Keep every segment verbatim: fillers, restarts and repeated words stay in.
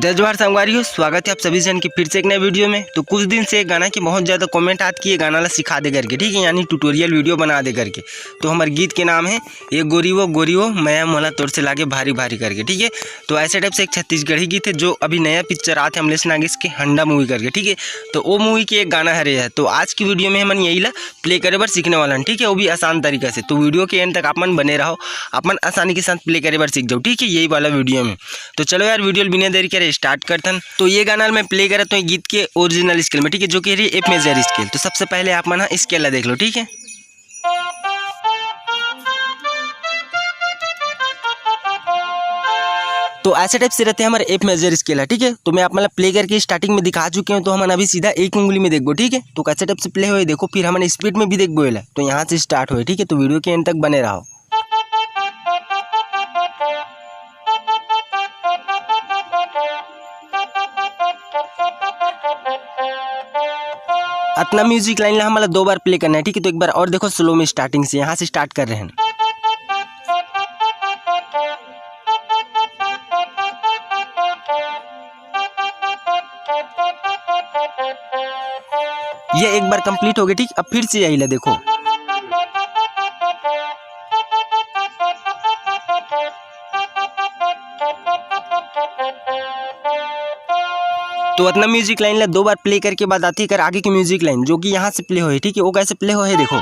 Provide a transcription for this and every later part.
जय जोहार संगवारी हो, स्वागत है आप सभी जन के फिर से एक नए वीडियो में। तो कुछ दिन से एक गाना की बहुत ज़्यादा कमेंट आत कि ये गाना ला सिखा दे करके, ठीक है, यानी ट्यूटोरियल वीडियो बना दे करके। तो हमारे गीत के नाम है ये गोरी वो गोरी वो, मया मोला तोर से लागे भारी भारी करके, ठीक है। तो ऐसे टाइप से एक छत्तीसगढ़ी गीत है जो अभी नया पिक्चर आत है अमलेश नागेश के हंडा मूवी करके, ठीक है। तो वो मूवी के एक गाना हरे है। तो आज की वीडियो में हमन यही ला प्ले करे बर सीखने वाला हन, ठीक है, वो भी आसान तरीका से। तो वीडियो के एंड तक आप मन बने रहो, अपन आसानी के साथ प्ले करे बर सीख जाओ, ठीक है, यही वाला वीडियो में। तो चलो यार, वीडियो बिना देरी करे स्टार्ट करथन। तो ये गाना मैं प्ले करत हूँ गीत के ओरिजिनल स्केल में, ठीक है, जो कि रही एफ मेजर स्केल। तो सबसे पहले आप मन स्केल ला देख लो, ठीक है। तो ऐसे टाइप से रहते हैं हमारे एफ मेजर स्केल है, ठीक है। तो मैं आप मतलब प्ले करके स्टार्टिंग में दिखा चुके हूँ, तो हमन अभी सीधा एक उंगली में देखबो, ठीक है। तो कैसे टाइप से प्ले होए देखो, फिर हमन स्पीड में भी देखबो एला। तो यहाँ से स्टार्ट होए, ठीक है, तो वीडियो के एंड तक बने रहो। अतना म्यूजिक लाइन ला हमला दो बार प्ले करना है, ठीक है। तो एक बार और देखो, स्लो में स्टार्टिंग से यहाँ से स्टार्ट कर रहे हैं। ये एक बार कंप्लीट हो गया, ठीक। अब फिर से यही ला देखो। तो अतना म्यूजिक लाइन ला दो बार प्ले करके बाद आती कर आगे की म्यूजिक लाइन, जो कि यहाँ से प्ले होए, ठीक है, वो कैसे प्ले होए देखो।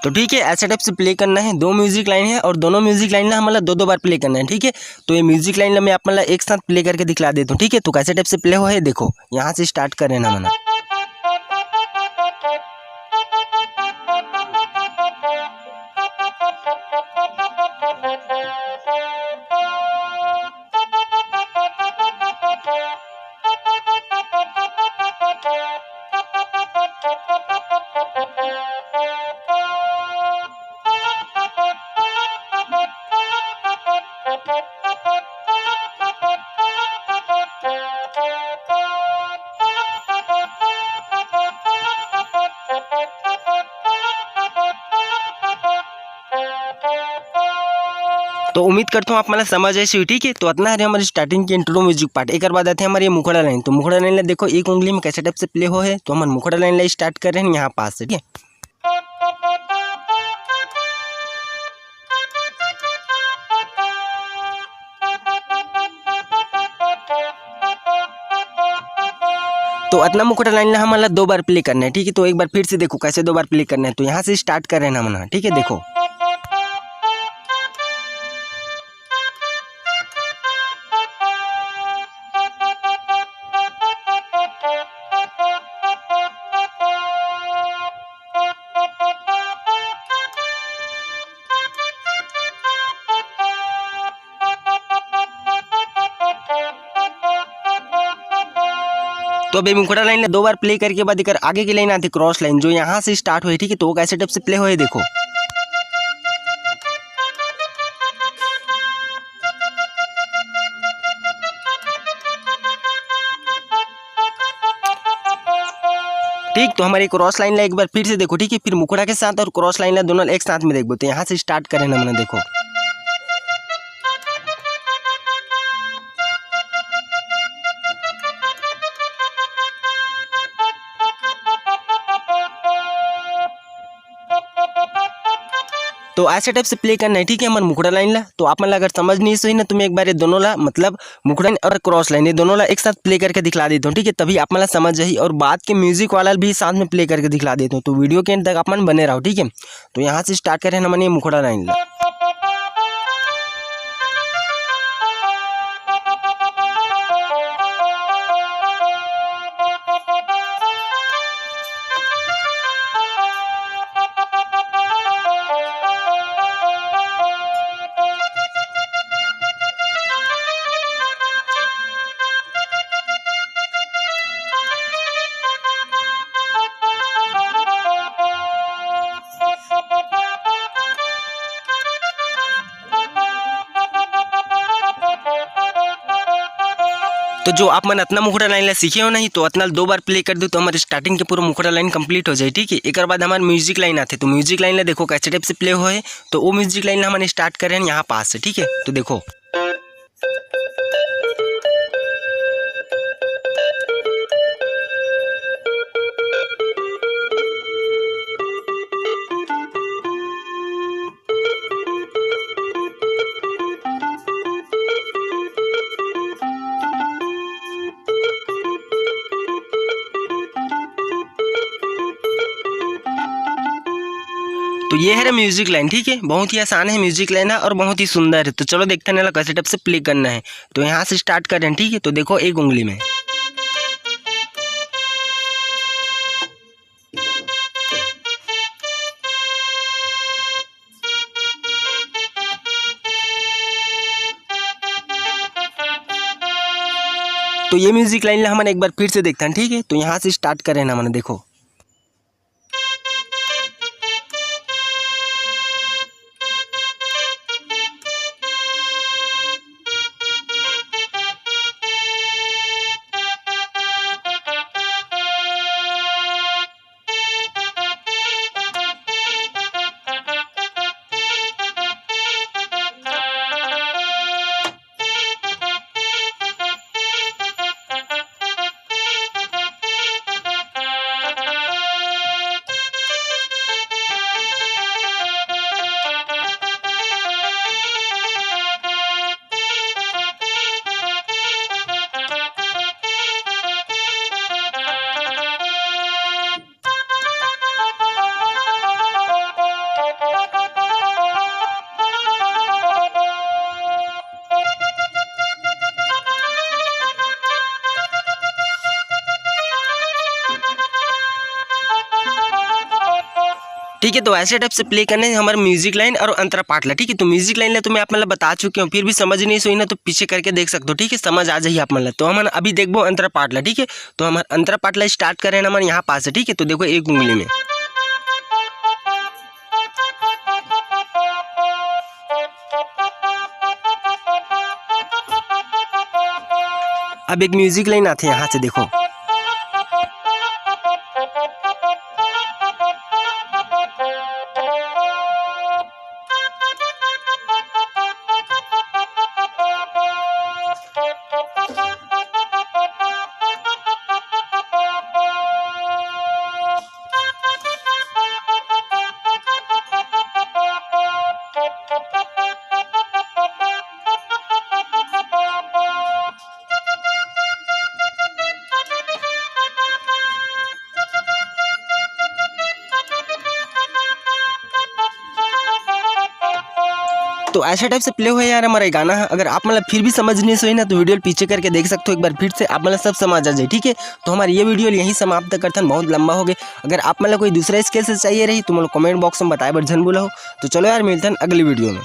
तो ठीक है, ऐसे टाइप से प्ले करना है। दो म्यूजिक लाइन है और दोनों म्यूजिक लाइन ना हमला दो दो बार प्ले करना है, ठीक है। तो ये म्यूजिक लाइन ला मैं आप मतलब एक साथ प्ले करके दिखला देता हूँ, ठीक है। तो कैसे टाइप से प्ले हो है देखो, यहाँ से स्टार्ट कर रहे ना मना। तो उम्मीद करता हूँ आप मतलब समझ आइस होही, ठीक है। तो अतना हरे हमारे स्टार्टिंग के इंट्रो म्यूजिक पार्ट। एक बाद आते हैं हमारे ये मुखड़ा लाइन। तो मुखड़ा लाइन ला देखो, एक उंगली में कैसे टाइप से प्ले हो है। तो हम मुखड़ा लाइन ला स्टार्ट कर रहे हैं यहाँ पास से, ठीक है। तो अतना मुखड़ा लाइन ला हमन ला दो बार प्ले करना है, ठीक है। तो एक बार फिर से देखो कैसे दो बार प्ले करना है। तो यहाँ से स्टार्ट कर रहे हैं हमन, ठीक है, देखो। तो अभी मुखड़ा लाइन ला दो बार प्ले करके बाद एकर आगे की लाइन आती क्रॉस लाइन, जो यहाँ से स्टार्ट हुई, ठीक है। तो वो कैसे टाइप से प्ले हुए देखो। ठीक, तो हमारे क्रॉस लाइन ला एक बार फिर से देखो, ठीक है। फिर मुखड़ा के साथ और क्रॉस लाइन ला दोनों एक साथ में देखबो। तो यहाँ से स्टार्ट करें ना, मैंने देखो। तो ऐसे टाइप से प्ले करना है, ठीक है, हमर मुखड़ा लाइन ला। तो आप मन ला अगर समझ नहीं सही ना, तो मैं एक बार ये दोनों ला, मतलब मुखड़ा लाइन और क्रॉस लाइन, ये दोनों ला एक साथ प्ले करके दिखला देता हूँ, ठीक है, तभी आप मन ला समझ आही। और बाद के म्यूजिक वाला भी साथ में प्ले करके दिखला देता हूँ। तो वीडियो के एंड तक आप मन बने रहो, ठीक है। तो यहाँ से स्टार्ट करें हमन ये मुखड़ा लाइन ला। तो जो आप मन अतना मुखड़ा लाइन ला सीखे हो नहीं, तो अतना दो बार प्ले कर दो, तो हमारे स्टार्टिंग के पूरा मुखड़ा लाइन कंप्लीट हो जाए, ठीक है। एकर बाद हमारे म्यूजिक लाइन आथे, तो म्यूजिक लाइन ला देखो कैसे टाइप से प्ले होए, तो वो म्यूजिक लाइन ला हमन स्टार्ट कर रहे हैं यहाँ पास से, ठीक है। तो देखो, तो ये है रे म्यूजिक लाइन, ठीक है, बहुत ही आसान है म्यूजिक लाइन है और बहुत ही सुंदर है। तो चलो देखते हैं ना कैसे टाइप से प्ले करना है। तो यहाँ से स्टार्ट कर रहे हैं, ठीक है। तो देखो एक उंगली में, तो ये म्यूजिक लाइन ला हमन एक बार फिर से देखथन, ठीक है। तो यहाँ से स्टार्ट करें ना, हमन देखो। ठीक है, तो ऐसे टाइप से प्ले करने हैं हमारे म्यूजिक लाइन और अंतरा पार्ट ला, ठीक है। तो म्यूजिक लाइन ला तो मैं आप मतलब बता चुके हूँ, फिर भी समझ नहीं सोई ना, तो पीछे करके देख सकते हो, ठीक है, समझ आ जाइए आप मतलब। तो हम अभी देखबो अंतरा पार्ट ला, ठीक है। तो हम अंतरा पार्ट ला स्टार्ट कर रहे हैं हमारे यहाँ पास से, ठीक है। तो देखो एक उंगली में, अब एक म्यूजिक लाइन आथे यहाँ से, देखो। तो ऐसा टाइप से प्ले हुआ यार हमारा ये गाना है। अगर आप मतलब फिर भी समझ नहीं सोई ना, तो वीडियो पीछे करके देख सकते हो एक बार फिर से, आप मतलब सब समझ आ जाए, ठीक है। तो हमारी ये वीडियो यहीं समाप्त करथन, बहुत लंबा हो गया। अगर आप मतलब कोई दूसरा स्केल से चाहिए रही, तो मतलब कमेंट बॉक्स में बताए बर झन भूला हो। तो चलो यार, मिलथन अगली वीडियो में।